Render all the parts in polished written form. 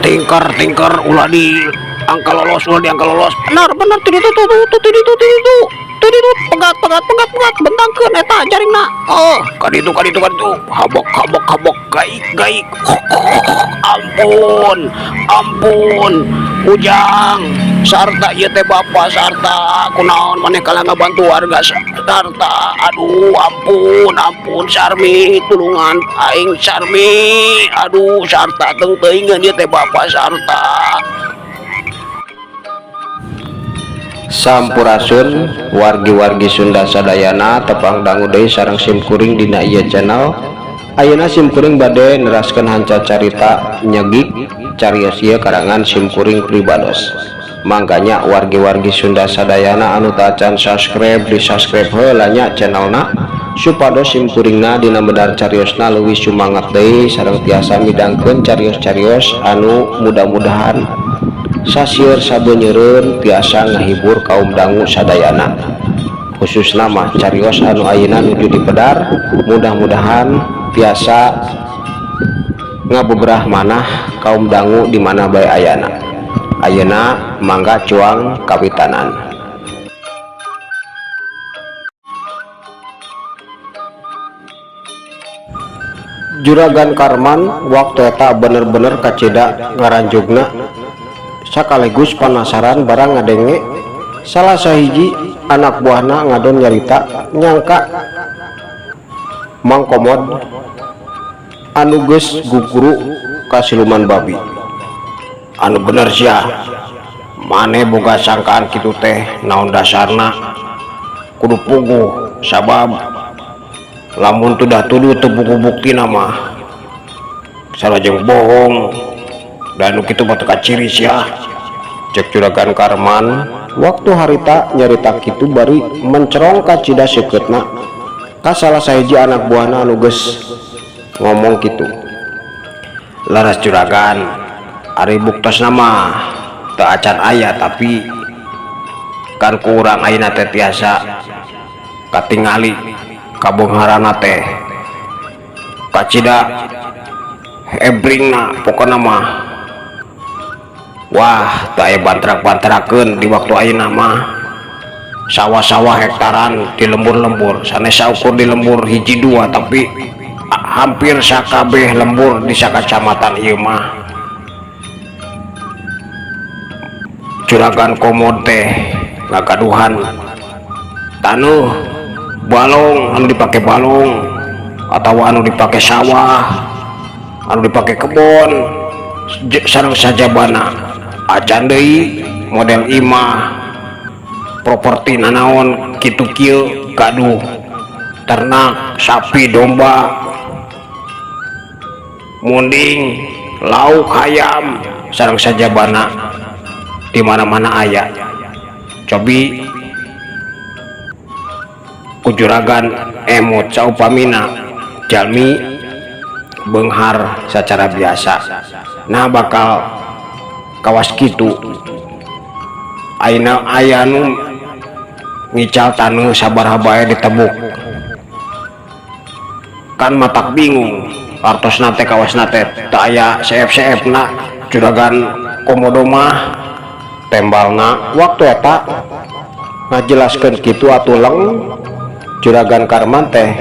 Tingker tingker, ulah di angka lolos, ulah di angka lolos. Benar benar, tuh itu tuh tuh tuh tuh itu tuh itu tuh itu, pegat pegat pegat pegat, bentangkeun eta jaringna. Oh, kaditu kaditu kaditu, habok habok habok, gaik gaik. Ampun ampun, Ujang sarta, ieu teh bapak sarta. Kunaon maneh kalah ngabantu warga sarta? Aduh, ampun ampun, Sarmi, tulungan aing, Sarmi. Aduh, sarta, teu teuingeun ieu teh bapak sarta. Sampurasun, wargi-wargi Sunda sadayana. Tepang dangu deui sareng simkuring dina ieu channel. Ayeuna simkuring bade neraskeun hanca carita nyegik carios ieu karangan simkuring pribados. Mangkanya wargi-wargi Sunda sadayana anu tacan subscribe, di subscribe heula nya channelna, supados simkuringna dina medar cariosna leuwih sumangat deui sareng tiasa midangkeun carios-carios anu mudah-mudahan sasieur sabenyeureun tiasa ngahibur kaum dangu sadayana, khususna mah carios anu ayeuna nuju dipedar, mudah-mudahan tiasa ngabeberah manah kaum dangu di mana bae ayana. Ayeuna mangga cuang kawitanan. Juragan Karman waktu eta bener-bener kacida ngaranjugna sakaligus penasaran barang ngadenge salah sahiji anak buahna ngadon nyarita nyangka Mang Komod anu geus guguru ka siluman babi. Anu bener sia, maneh boga sangkaan kitu teh naon dasarna? Kudu puguh, sabab lamun tudah tuduh teu puguh buktina mah sarua jeung bohong, dan nu kitu mah teu kaciri sia. Cek Juragan Karman waktu harita nyarita kitu bari mencerong kacida seukeutna ka salah sahiji anak buahna anu geus ngomong kitu. Laras, Juragan, ari buktosna mah teu acan aya, tapi kan kurang ayeuna teh tiasa katingali kabeungharana teh kacida ebringna. Pokona mah wah, teu aya bantrak-bantrakeun di waktu ayeuna mah. Sawah-sawah hektaran di lembur-lembur, sanes saukur di lembur hiji dua, tapi hampir sakabeh lembur di sakacamatan ieu mah Juragan Komod teh ngagaduhan tanuh balong anu dipake balong atau anu dipake sawah, anu dipake kebon sareng sajabana. Acan deui model imah, properti nanaon kitu kieu, gaduh ternak sapi, domba, munding, lauk, hayam sareng sajabana di mana-mana aya. Cobi ku juragan emut saupamina jalmi beunghar secara biasa, nah bakal kawas kitu. Ayeuna aya nu ngical taneuh sabaraha bae ditebuk, kan matak bingung artosna teh, kawasna teh teu aya CF-CF na Juragan Komodo mah tembalna. Waktu eta ngajelaskeun kitu atuh leng Juragan Karman teh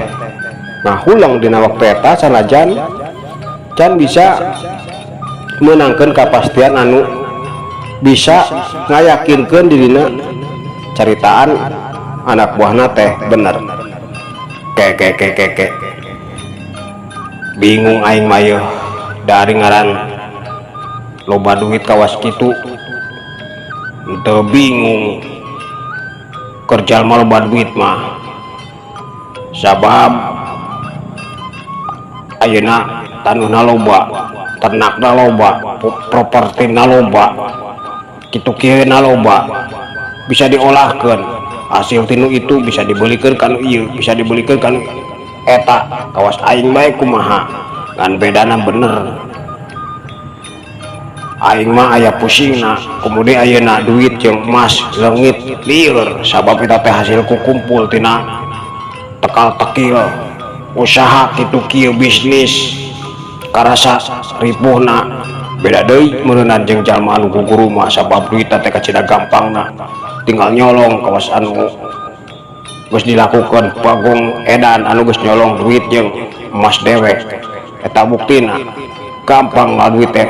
ngahuleng dina waktu eta sanajan can bisa meunangkeun kapastian anu bisa ngayakinkeun dirina caritaan anak buahna teh bener. Ke ke ke ke ke, bingung aing mah yeuh, dari ngaran loba duit kawas kitu teu bingung keur jalma loba duit mah, sabab ayeuna taneuhna loba, ternakna loba, propertina loba, kitu kieu na loba, bisa diolahkeun. Hasil tinu itu bisa dibelikeun ka nu ieu, bisa dibelikeun ka nu eta. Kawas aing bae kumaha, ngan bedana bener aing mah aya pusingna. Kemudian ayeuna duit jeung emas leungit lieur, sabab eta teh hasil kukumpul tina tekal tekil usaha kitu kieu, bisnis karasa ripuhna. Beda deui meureunan jeung jalma anu guguru mah, sabab duit teh kacida gampangna, tinggal nyolong kawas anu geus dilakukan Bagong edan anu geus nyolong duit jeung emas dewek. Eta buktina gampang lah duit teh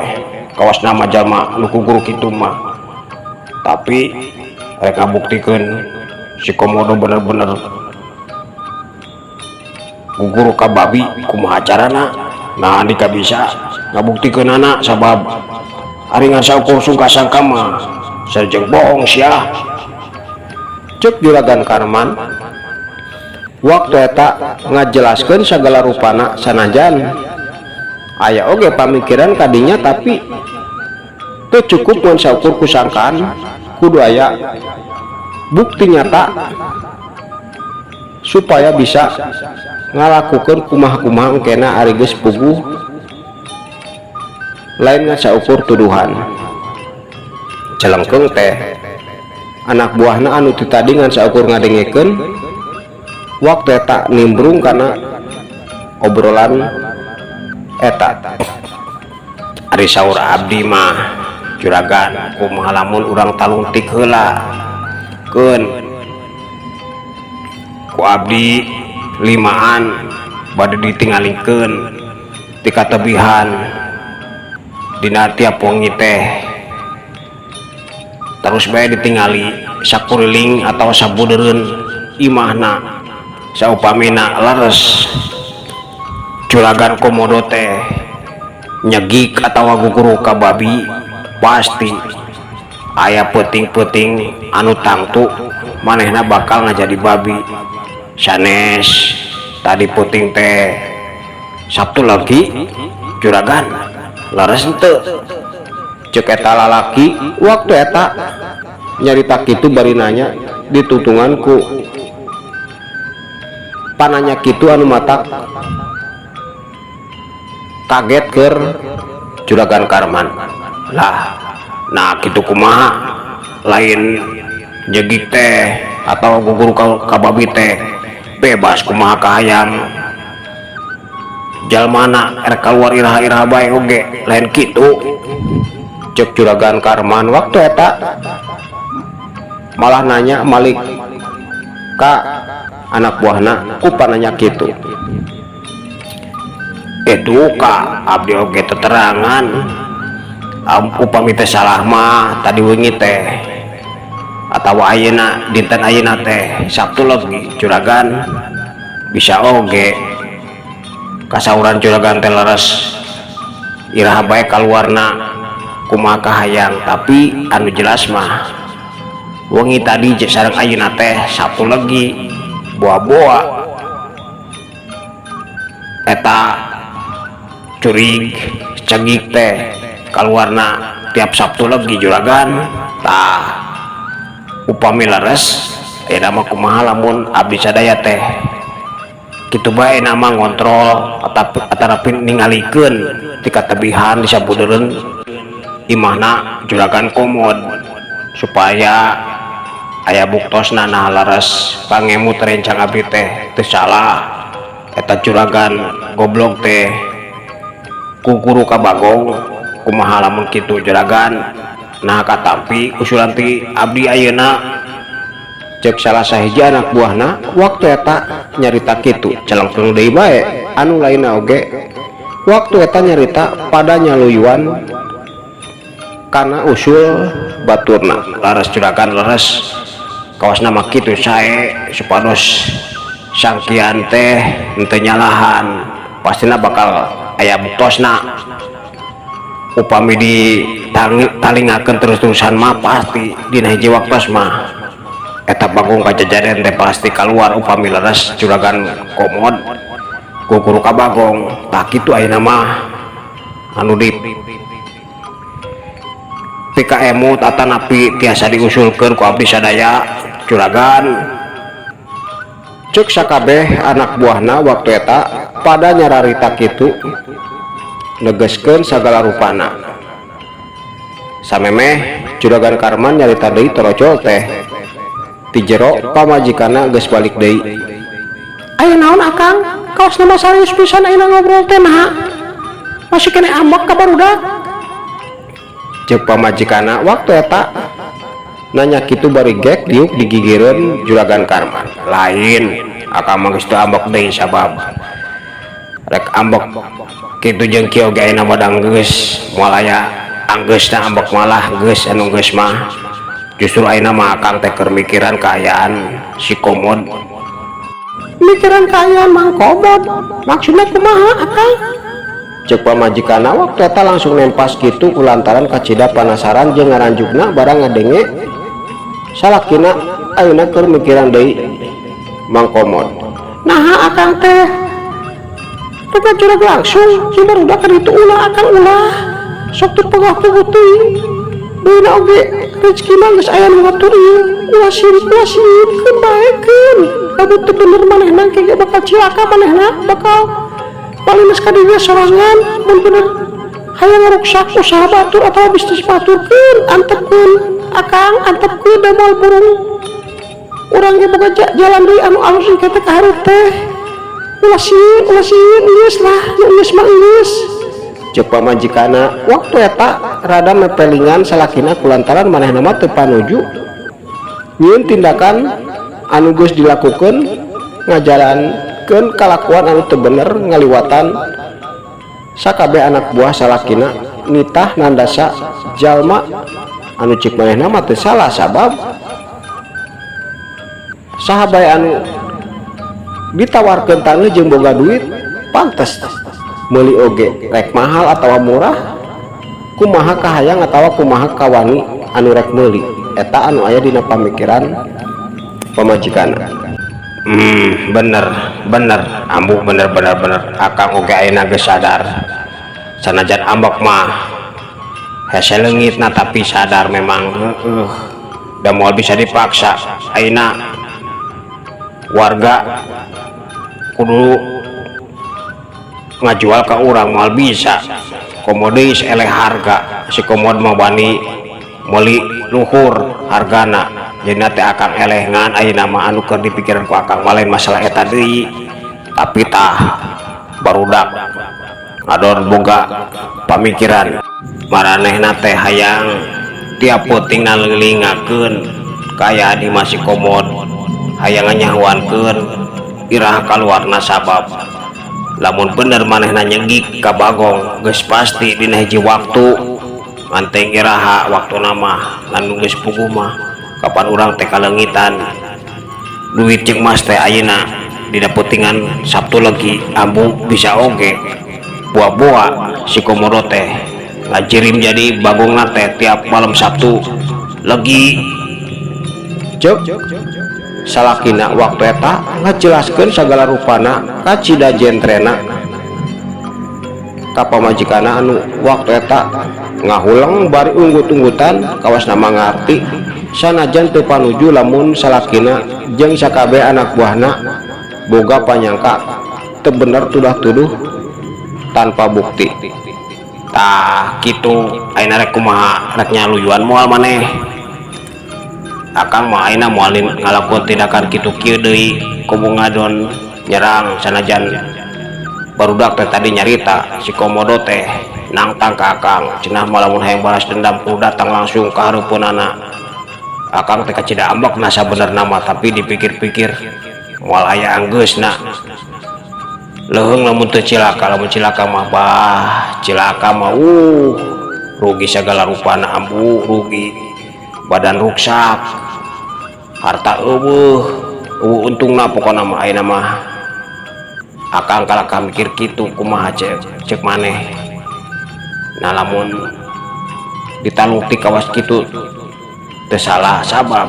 kawas nama jalma anu guguru kitu mah. Tapi rek ngabuktikeun si Komodo bener-bener guguru ka babi kumaha carana? Nah, andika bisa ngabuktikeunana, sabab ari ngan saukur sungka sangka mah sareng bohong sia. Cek Juragan Karman waktu eta ngajelaskeun sagala rupana, sanajan aya oge pamikiran kadinya, tapi teu cukup mun saukur kusangkaan, kudu aya bukti nyata supaya bisa ngalakukeun kumaha-kumaha engkena ari geus puguh, lain ngan saukur tuduhan. Celengkeung teh anak buahna anu ti tadi ngan saukur ngadengekeun waktu eta nimbrung kana obrolan eta. "Ari saur abdi mah, Juragan, kumaha lamun urang talungtik heula? Keun ku abdi limaan bade ditingalikeun ti katebihan dina tiap wengi teh, terus bae ditingali sakuriling atau sabudeureun imahna. Saupamina leres Juragan Komodo teh nyegik atawa guguru ka babi, pasti aya peuting-peuting anu tangtu manehna bakal ngajadi babi. Sanes tadi peuting teh Sabtu Legi, Juragan, leres henteu?" Cek eta lalaki waktu eta nyarita kitu bari nanya ditutungan ku pananya kitu anu matak kaget keur Juragan Karman. "Lah, nah kitu kumaha? Lain nyegik teh atau guguru ka babi teh bebas kumaha kahayang jalmana, erek kaluar iraha-iraha bae oge, lain kitu?" Cek Juragan Karman waktu eta malah nanya malik ka anak buahna ku pananya kitu. "Duka abdi oge teterangan, upami teh salah mah tadi wengi teh atau ayeuna dinten ayeuna teh Sabtu Legi, Juragan, bisa oge kasauran juragan teh leres iraha bae kaluarna kumaha kahayang. Tapi anu jelas mah wengi tadi sareng ayeuna teh Sabtu Legi, boa-boa eta curig cegik teh kaluarna tiap Sabtu Legi, Juragan. Tah, upami leres ayeuna mah kumaha lamun abdi sadaya teh kitu bae nama ngontrol atanapi ningalikeun ti katebihan di sabudeureun imahna Juragan Komod supaya aya buktosna nah leres pangemut rencang abdi teh teu salah, eta juragan goblok teh guguru ka Bagong. Kumaha lamun kitu, Juragan? Nah, katampi usulan ti abdi ayeuna?" Cek salah sahiji anak buahna waktu eta nyarita kitu celengkeng deui bae anu lainna oge waktu eta nyarita pada nyaluyuan kana usul baturna. Leres, juragan, leres. Kawas nama kitu sae supados sangkian teh henteu nyalahan, pastina bakal aya buktosna. Upami di talingakeun terus-terusan mah pasti dina hiji waktos mah eta Bagong kajajaden teh pasti keluar. Upami leres juragan Komod guguru ka Bagong, tah kitu ayeuna mah anu di pikaemut atanapi tiasa diusulkeun ku abdi sadaya, juragan. Cek sakabeh anak buahna waktu eta pada nyararita kitu negeskeun sagala rupana. Samemeh juragan Karman nyarita deui, torojol teh ti jero pamajikanna geus balik deui. Aya naon, Akang? Kawas nama serius pisan ayeuna ngobrol teh, naha masih keneh ambek ka barudak? Cek pamajikanna waktu eta nanya kitu bari gek diuk digigireun juragan Karman. Lain, Akang mah geus teu ambek deui, sabab rek ambek kitu jeung kieu ge ayeuna mah geus moal aya anggeusna. Ambek malah geus, anu geus mah justru ayeuna mah Akang teh keur mikiran kaayaan si Komod. Mikiran kaayaan Mang Komod maksudnya kumaha, Akang? Cek pamajikanna waktu eta langsung nempas kitu kulantaran kacida panasaran jeung ngaranjukna barang ngadenge salakina ayeuna keur mikiran deui Mang Komod. Nah, Akang teh rek jurag langsung si barudak ka ditu? Ulah, Akang, ulah. Sok teu pegah-puguh teuing. Duina oge rezeki mah geus aya nu ngatur ieu. Ulah sirik, ulah sieun, keun bae keun. Lamun teu bener manehna ge bakal cilaka, manehna bakal palines ka dirinya sorangan. Mun bener hayang ngaruksak usaha batur atau bisnis batur, keun antepkeun, Akang, antepkeun, da moal burung. Urang ge boga jalan deui anu alus engke teh ka hareup teh. Ulah sieun, ulah sieun, geus lah, nu geus mah geus. Cek pamajikanna waktu eta rada mepelingan salakina kulantaran manehna mah teu panuju nyieun tindakan anu geus dilakukeun ngajalankeun kalakuan anu teu bener ngaliwatan sakabeh anak buah salakina nitah nandasa jalma anu cik manehna mah teu salah, sabab saha bae anu ditawarkeun taneuh jeung boga duit pantes meuli oge, rek mahal atawa murah, kumaha kahayang atawa kumaha kawani anu rek meuli. Eta anu aya dina pamikiran pamajikanna. Bener bener, ambu, bener bener bener. Akang oge ayeuna geus sadar, sanajan ambek mah hese leungitna, tapi sadar memang, heueuh, da moal bisa dipaksa. Ayeuna warga kudu ngajual ka urang, moal bisa. Komo deui eleh harga, si Komod mah wani meuli luhur hargana, jadi teh Akang eleh. Ngan ayeuna mah anu keur dipikiran ku Akang mah lain masalah eta deui, tapi tah barudak ngadon boga pamikiran maranehna teh hayang tiap peuting nalilingakeun kaya di masih Komod, hayang nganyahoankeun iraha kaluarna, sabab lamun bener manehna nyegik ka Bagong geus pasti dina hiji waktu manteng iraha waktuna mah. Anu geus puguh mah kapan urang teh kaleungitan duit jeung mas teh ayeuna dina peutingan Sabtu Legi. Ambu, bisa oge buah-buah si Komodo teh ngajirim jadi Bagongna teh tiap malam Sabtu Legi. Cek salakina waktu eta ngajelaskeun sagala rupana kacida jentrena ka pamajikanna anu waktu eta ngahuleng bari unggut-unggutan, kawasna mangarti sanajan teu panuju lamun salakina jeung sakabeh anak buahna boga panyangka teu bener tudah tuduh tanpa bukti. Tah kitu, ayeuna rek kumaha? Rek nyaluyuan moal maneh? Akang mah ayeuna moal ngalakuan tindakan kitu kieu deui, komo ngadon nyerang, sanajan barudak teh tadi nyarita si Komodo teh nangtang ka Akang cenah mah lamun hayang balas dendam kudu datang langsung ka hareupeunana. Akang teh kacida ambek na sabenerna mah, tapi dipikir-pikir moal aya anggeusna. Leuheung lamun teu cilaka, lamun cilaka mah bah, cilaka mah rugi sagala rupana, ambu, rugi badan ruksak, harta euweuh, euweuh untungna. Pokona mah ayeuna mah akang kalahka mikir kitu. Kumaha cek cek maneh? Nah, lamun ditalungtik kawas kitu teu salah, sabab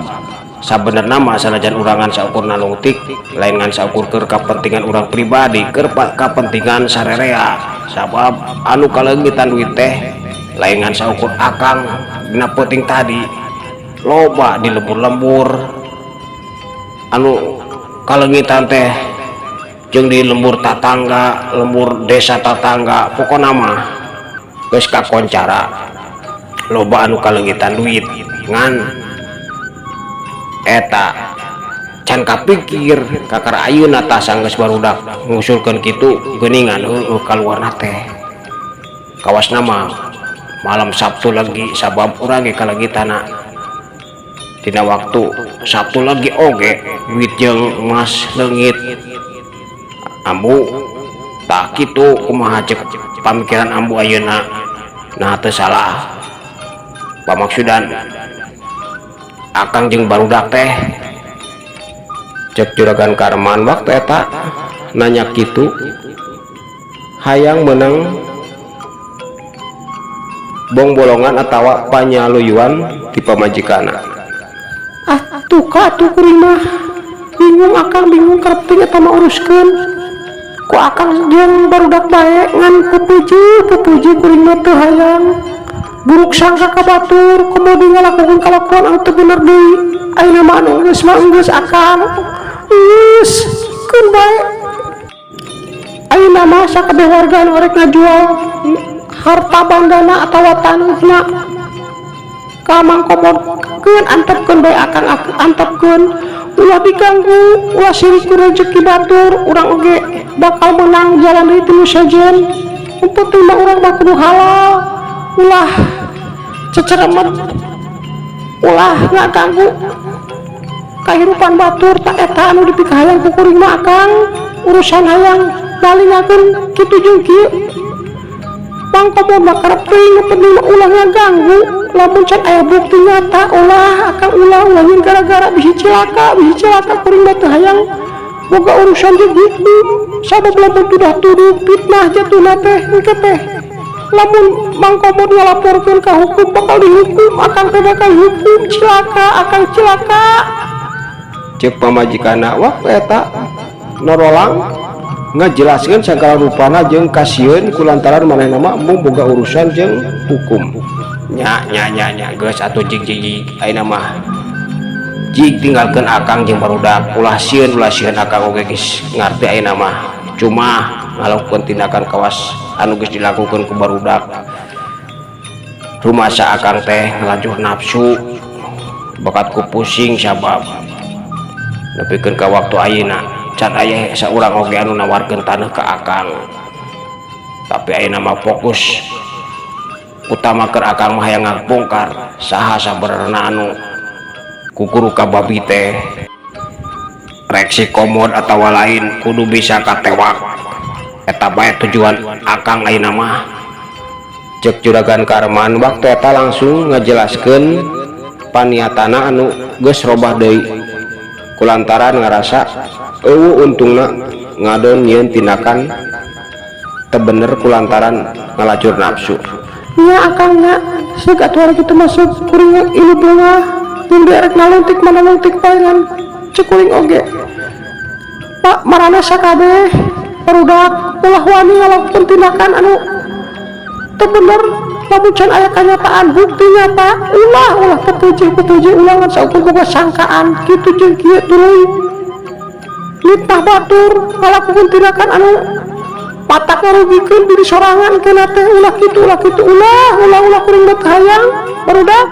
sabenerna mah sanajan urangan saukur nalungtik lain ngan saukur keur kapentingan urang pribadi, keur kapentingan sarerea, sabab anu kaleungitan duit teh lain ngan saukur akang. Dina peuting tadi loba di lembur-lembur anu kaleungitan teh, jeung di lembur tatangga, lembur desa tatangga. Pokona mah geus kakoncara loba anu kaleungitan duit, ngan eta can kapikir kakara ayeuna. Tah, sanggeus barudak ngusulkeun kitu geuningan, heueuh, kaluarna teh kawas nama malam Sabtu lagi, sabab urang ge kaleungitanna dina waktu Sabtu lagi oge duit jeung emas leungit, ambu. Tah kitu, kumaha cek pamikiran ambu ayeuna? Nah, teu salah pamaksudan akang jeung barudak teh? Cek Juragan Karman waktu eta nanya kitu hayang menang bong-bolongan atawa panyaluyuan ti pamajikana. Ah, tuh ka atuh kuring mah bingung, akang bingung. Karep teuing eta mah, uruskeun ku akang jeung barudak bae, ngan pupuji pupuji kuring mah teu hayang buruk sangka ka batur, komo deui ngalakukeun kalakuan anu teu bener deui. Ayeuna mah anu geus mah geus, akang, geus keun bae. Ayeuna mah sakabeh warga anu arek ngajual harta bandana atawa taneuhna ka Mang Komod, keun antepkeun bae, akang, antepkeun, ulah diganggu, ulah sirik ku rezeki batur. Urang oge bakal menang jalan deui ti nu sejen. Nu penting mah urang mah kudu halal, ulah ceceremet, ulah ngaganggu kahirupan batur. Tah, eta anu dipikahayang ku kuring mah, akang. Urusan hayang nalingakeun kitu jeung kieu, Mang Komod mah karep teuing, nu penting mah ulah ngaganggu. Lamun can aya bukti nyata, ulah, akang, ulah, ulah nyieun gara-gara, bisi cilaka, bisi cilaka. Kuring mah teu hayang boga urusan jeung hukum, sabab lamun tudah tuduh fitnah jatuhna teh engke teh. Lamun Mang Komod ngalaporkeun ka hukum, bakal dihukum, akang teh, bakal dihukum. Cilaka, akang, cilaka. Cek pamajikana waktu eta norolang ngajelaskeun sagala rupana jeung kasieun kulantaran manehna mah embung boga urusan jeung hukum. Nya nya nya nya, geus atuh, jig jig jig. Ayeuna mah jig tinggalkeun akang jeung barudak, ulah sieun, ulah sieun. Akang oge geus ngarti. Ayeuna mah cuma ngalakukeun tindakan kawas anu geus dilakukeun ku barudak. Rumasa akang teh ngalajur nafsu, bakat ku pusing, sabab nepikeun ka waktu ayeuna can aya saurang oge anu nawarkeun taneuh ka akang. Tapi ayeuna mah fokus utama keur akang mah hayang ngabongkar saha sabenerna anu kukuru ka babi teh. Rek si Komod atawa lain, kudu bisa katewak, eta bae tujuan akang ayeuna mah. Cek Juragan Karman waktu eta langsung ngajelaskeun paniatana anu geus robah deui kulantaran ngarasa euweuh untungna ngadon nyieun tindakan teu bener kulantaran ngalacur nafsu. Nya, akang, nya. Seuk atuh ari kitu masuk kuring ilu beungah jeung derek nalungtik mah nalungtik bae, ngan cek kuring oge, Pak, maraneh sakabeh barudak ulah wani ngalakukeun tindakan anu teu bener lamun can aya kanyataan bukti nyata. Ulah, ulah pepuji pepuji, ulah ngan saukur boga sangkaan kitu jeung kieu tuluy mitnah batur, ngalakukeun tindakan anu matak ngarugikeun diri sorangan kena teh. Ulah kitu, ulah kitu, ulah, ulah, ulah. Kuring mah teu hayang, barudak.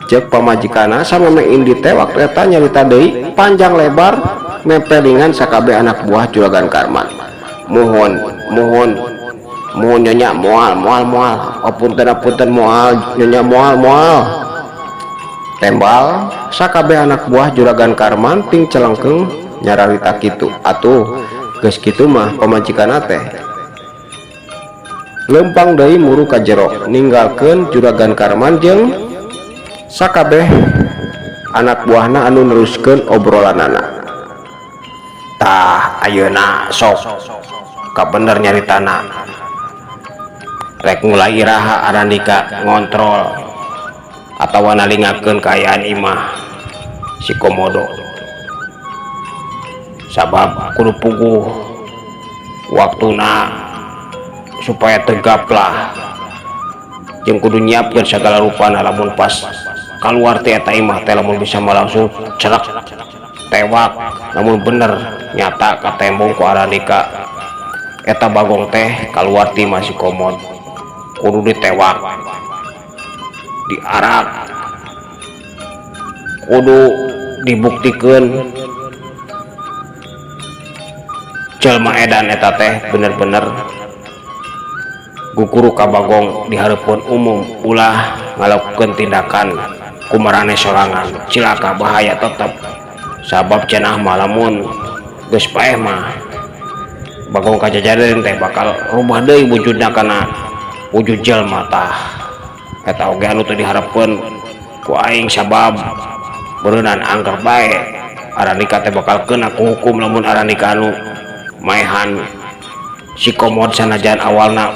Cek pamajikana samemeh indi teh waktu eta nyarita deui panjang lebar mepelingan sakabeh anak buah Juragan Karman. "Mohon, mohon, mohon nyonya, moal, moal, moal, apunten, apunten, moal nyonya, moal, moal." Tembal sakabeh anak buah Juragan Karman ting celengkeung nyararita kitu. Atuh geus kitu mah pamajikanna teh lempang deui muru ka jero, ninggalkeun Juragan Karman jeung sakabeh anak buahna anu neruskeun obrolanana. Tah, ayeuna sok kabener nyaritana, rek mulai iraha Arandika ngontrol atawa nalingakeun kaayaan imah si Komodo, sabab kudu puguh waktuna supaya tegap lah, jeung kudu nyiapkeun sagala rupana lamun pas kaluar ti eta imah teh, lamun bisa mah langsung cerak tewak. Namun bener nyata katembong ku Arandika eta Bagong teh kaluar ti imah si Komod, kudu ditewak, diarak, kudu dibuktikeun jelma edan eta teh bener-bener guguru ka Bagong di hareupeun umum, ulah ngalakukeun tindakan kumarane sorangan, cilaka, bahaya tetep. Sabab cenah mah lamun geus paeh mah Bagong kajajadean teh bakal rubah deui wujudna kana wujud jelma. Tah, eta oge anu teu diharepkeun ku aing, sabab beureunan angker bae Arandika teh bakal kena ku hukum lamun Arandika anu maehan si Komod, sanajan awalna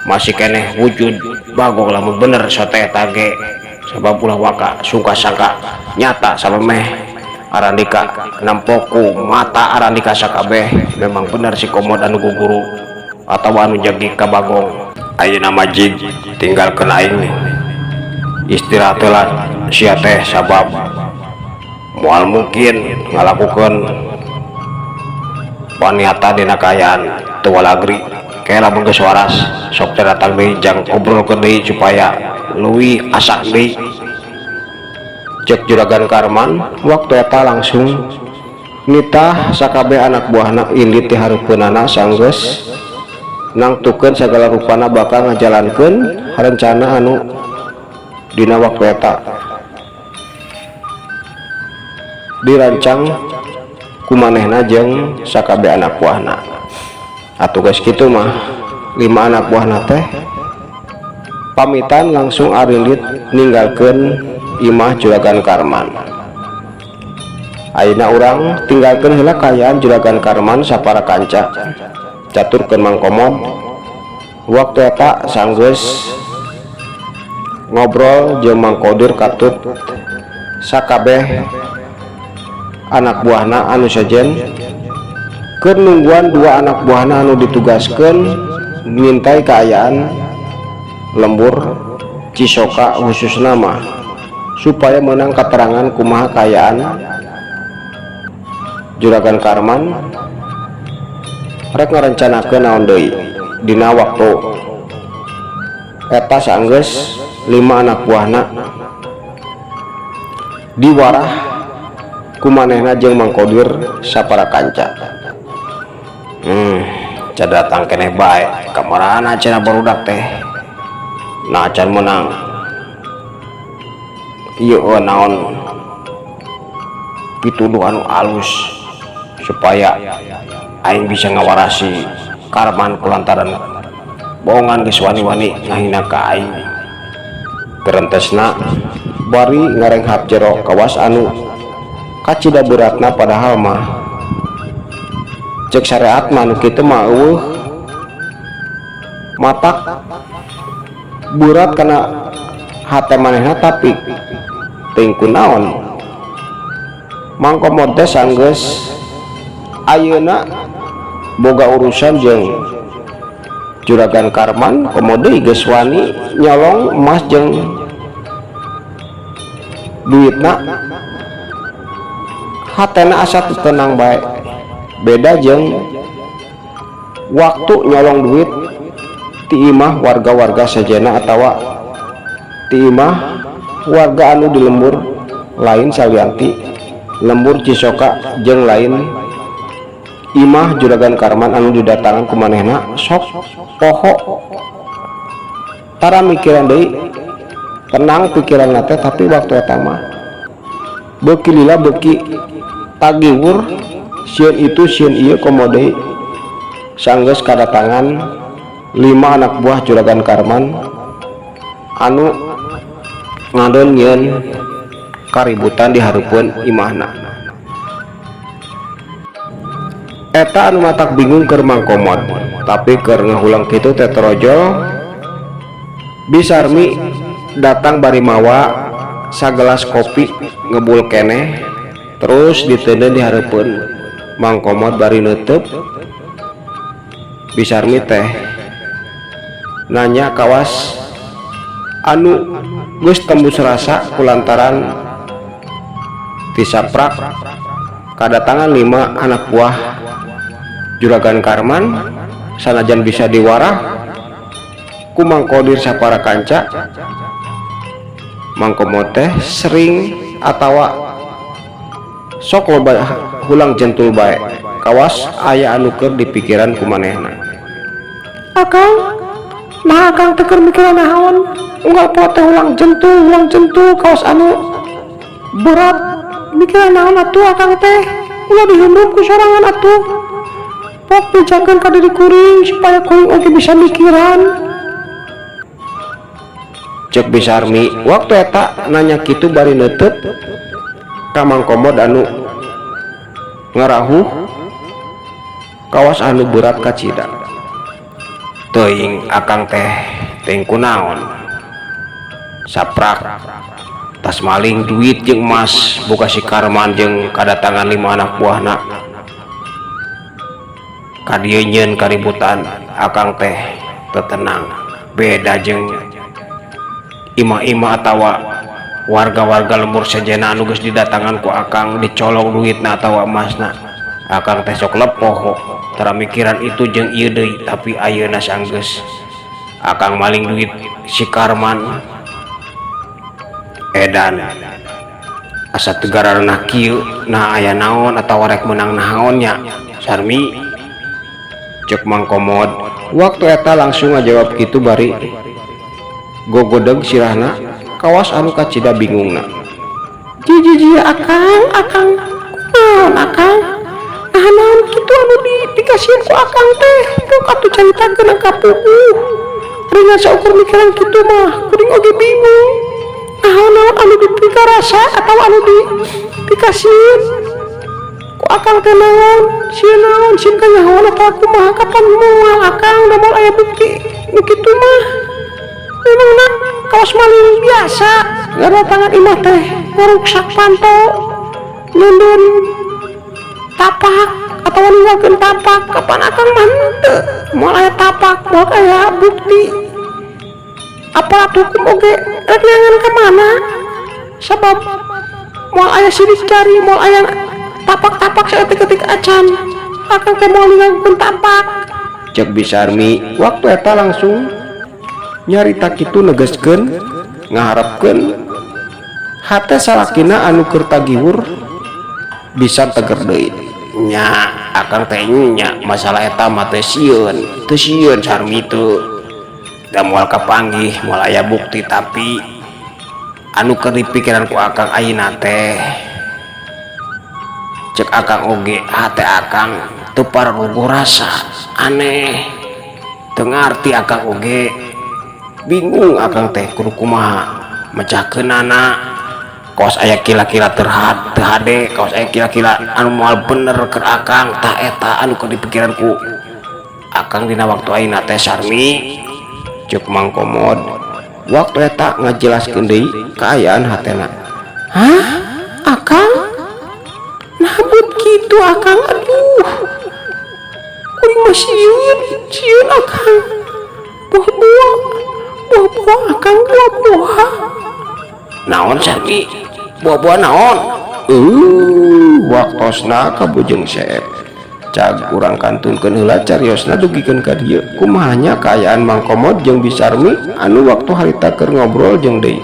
masih keneh wujud Bagong, lamun bener sote eta ge. Sabab ulah waka sungka sangka nyata samemeh Arandika nempoku mata Arandika sakabeh memang bener si Komod anu guguru atau anu jagi ka Bagong. Ayeuna mah jig tinggalkeun aing istirahat heula sia teh, sabab moal mungkin ngalakukeun paniatan dina kaayaan teu walagri. Ke lamun geus waras sok teh datang deui jang obrolkeun deui supaya leuwih asak deui, cek Juragan Karman. Waktu eta langsung nitah sakabeh anak buahna indit ti hareupeunana, sanggeus nangtukeun sagala rupana bakal ngajalankeun rencana anu dina waktu eta dirancang ku manehna jeung sakabeh anak buahna. Atuh geus kitu mah lima anak buahna teh pamitan, langsung arindit ninggalkeun imah Juragan Karman. Ayeuna urang tinggalkeun heula kaayaan Juragan Karman sapara kanca, caturkeun Mang Komod. Waktu eta sanggeus ngobrol jeung Mang Kodir katut sakabeh anak buahna anu sejen keur nungguan dua anak buahna anu ditugaskeun ngintai kaayaan lembur Cisoka, khususna mah supaya menang keterangan kumaha kaayaan Juragan Karman rek ngarencanakeun naon deui. Dina waktu eta sanggeus lima anak buahna diwarah ku manehna jeung Mang Kodir sapara kanca. Can datang keneh bae, kamarana cenah barudak teh? Nah, can menang ieu naon pituduh anu alus supaya aing bisa ngawarasi Karman kulantaran bohongan geus wani-wani ngahina ka aing, gerentesna bari ngarenghap jero kawas anu kacida beratna. Padahal mah cek syariat mah nu kitu mah euweuh matak berat kana hate manehna, tapi teuing kunaon Mang Komod teh sanggeus ayeuna boga urusan jeung Juragan Karman, komo deui geus wani nyolong emas jeung duitna, hatena asa teu tenang bae. Beda jeung waktu nyolong duit ti imah warga-warga sejena atawa ti imah warga anu di lembur lain salianti lembur Cisoka jeung lain imah Juragan Karman anu didatangan ku manehna, sok poho, tara mikiran deui, tenang pikiran teh. Tapi waktu eta mah Beuki lila beuki tagiwur, sieun itu sieun ieu, komo deui sanggeus kadatangan lima anak buah Juragan Karman anu ngadon nyieun kaributan di hareupeun imahna. Eta anu matak bingung keur Mang Komod, tapi keur ngahulang kitu teh torojol Bi Sarmi datang bari mawa sagelas kopi ngebul keneh, terus diteundeun di hareupeun Mang Komod bari neuteub. Bi Sarmi teh nanya kawas anu geus tembus rasa kulantaran tisaprak kadatangan lima anak buah Juragan Karman. Sanajan bisa diwarah ku Mang Kodir sapara kanca, Mang Komod teh sering atawa sok loba hulang jentul bae, kawas aya anu keur dipikiran ku manehna. Akang, nah, akang teh keur mikiran naon? Unggal poe teh hulang jentul kawas anu berat. Mikiran naon atuh akang teh? Ulah dihundum ku sorangan atuh. Pok bejakeun ka diri kuring supaya kuring oge bisa mikiran. Cek Bi Sarmi waktu eta nanya kitu bari neuteub ka Mang Komod anu ngarahuh kawas anu berat kacida. Teuing, akang teh teuing kunaon saprak tas maling duit jeung emas boga si Karman jeung kadatangan lima anak buahna ka dieu nyieun kaributan, akang teh teu tenang. Beda jeung imah-imah atawa warga-warga lembur sejenna anu geus didatangan ku akang, dicolong duitna atawa emasna, akang teh sok lepoh, tara mikiran itu jeung ieu deui. Tapi ayeuna sanggeus akang maling duit si Karman, edan asa teu gararenah kieu. Nah, aya naon atawa rek meunang naon nya, Sarmi? Cek Mang Komod waktu eta langsung ngajawab kitu bari gogodeg sirahna kawas anu kacida bingungna. Jiji ji, akang, akang kunaon akang? Nah, naon kitu anu di dikasihan ku akang teh? Pok atuh caritakeun ka puguh. Ringan saukur mikiran kitu mah kuring oge bingung. Nah, naon anu dipikarasa atau anu di dikasieun ku akang teh? Naon sieun, naon sieun kanyahoan atau kumaha? Kapan moal akang da moal aya bukti nu kitu mah? Memangna kawas maling biasa ngadatangan imah teh ngaruksak panto, nundun tapak atau ninggalkeun tapak? Kapan akang mah henteu, moal aya tapak, moal aya bukti. Aparat hukum oge rek neangan ka mana, sabab moal aya sidik jari, moal aya tapak-tapak saeutik-eutik acan. Akang teh moal ninggalkeun tapak. Cek Bi Sarmi waktu eta langsung nyarita kitu negeskeun ngaharepkeun hate salakina anu keur tagiwur bisa teger deui. Nya, akang teh nya masalah eta mah teu sieun, teu sieun, Sarmi, teu da moal kapanggih, moal aya bukti. Tapi anu keur dipikiran ku akang ayeuna teh, cek akang oge hate akang teu pararuguh rasa aneh, teu ngarti. Akang oge bingung, akang teh kudu kumaha mecahkeunana. Kawas aya kila-kila terhad teu hade, kawas aya kila-kila anu moal bener keur akang. Tah, eta anu keur dipikiran ku akang dina waktu ayeuna teh, Sarmi. Cek Mang Komod waktu eta ngajelaskeun deui kaayaan hatena. Hah, akang? Nah, buat gitu akang, aduh, kuring mah sieun, sieun akang. Buah-buah, buah-buah akang, buah-buah. Naon, Sarmi? Buah-buah naon? Waktosna kabujeng seep. Cag, urang kantunkeun heula cariosna dugikeun ka dieu. Kumaha nya kaayaan Mang Komod jeung Bi Sarmi anu waktu harita keur ngobrol jeung deui?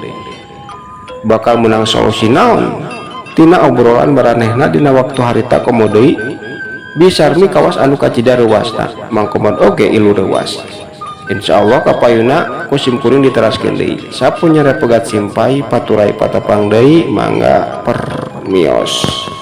Bakal menang solusi naon tina obrolan maranehna dina waktu harita? Komo deui Bi Sarmi kawas anu kacida reuwasna, Mang Komod oge ilu reuwas. Insya Allah kapayuna ku sim kuring diteraskeun deui. Sapunyere pegat simpay paturay patepang deui, mangga permisi. Mios.